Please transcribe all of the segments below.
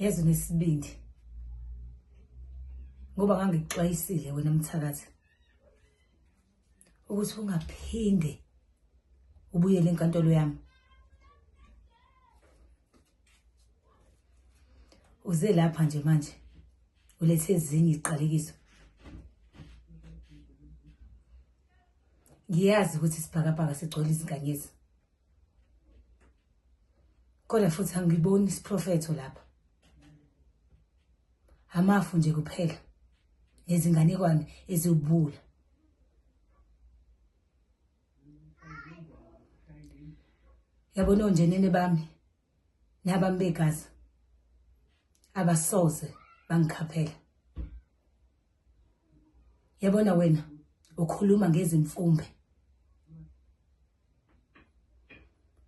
Yazi unesibindi. Ngoba ngangikuxwayisile wena mthakathi ukuthi ungaphinde ubuyele enkantolo yami. Uze lapha nje manje ulethe ezinye iziqalekiso. Ngiyazi ukuthi isibhakabhaka sigcwele izinkanyezi. Kodwa futhi angiboni isiprofetho lapha. Amafu nje kuphela nezinganekwane eziwubuwula. Yabona onjenene bami nabami begazi abasoze bangikhaphela. Yabona wena ukhuluma ngezimfumbe.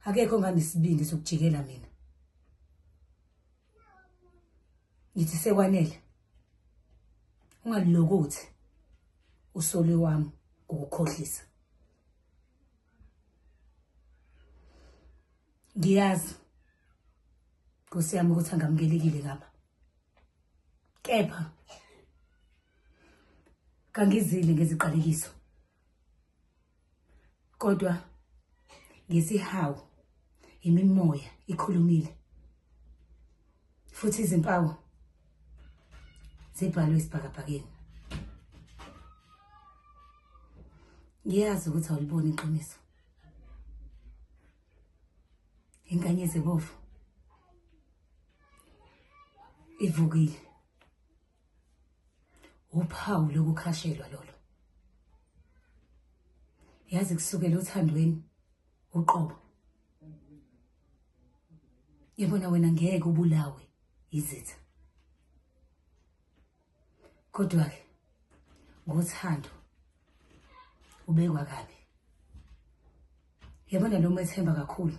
Akekho onganesibindi sokujikela mina. Ngithi sekwanele. Ungalokothi usole wami ngokukhohlisa. Ngiyazi Nkosi yami ukuthi angamukelekile ngapha. Kepha kangizile ngeziqalekiso. Kodwa ngesihawu imimoya ikhulumile futhi izimpawu zibhalwe esibhakabhakeni. Ngiyazi ukuthi awuliboni iqiniso. Inkanyezi ebovu ivukile. Uphawu lokukhashelwa lolo. Yazi kusukela othandweni uqobo. Yabona wena ngeke ubulawe izitha. Kodwa ke ngothando ubekwa kabi. Yabona lo methemba kakhulu.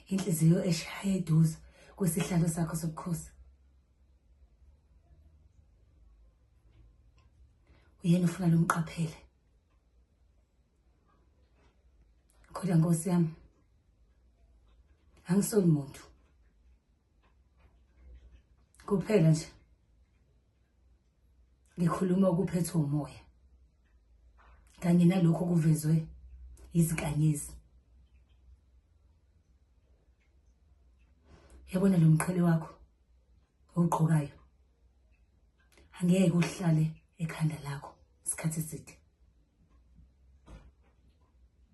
Inhliziyo eshaya eduze kwesihlalo sakho sobukhosi. Uyena ufuna lomqaphele. Kodwa Nkosi yami angisoli muntu. Kuphela nje ngikhuluma okuphethwe umoya kanye nalokho okuvezwe izinkanyezi. Yabona lo mqhele wakho owugqokayo angeke uhlale ekhanda lakho isikhathi eside.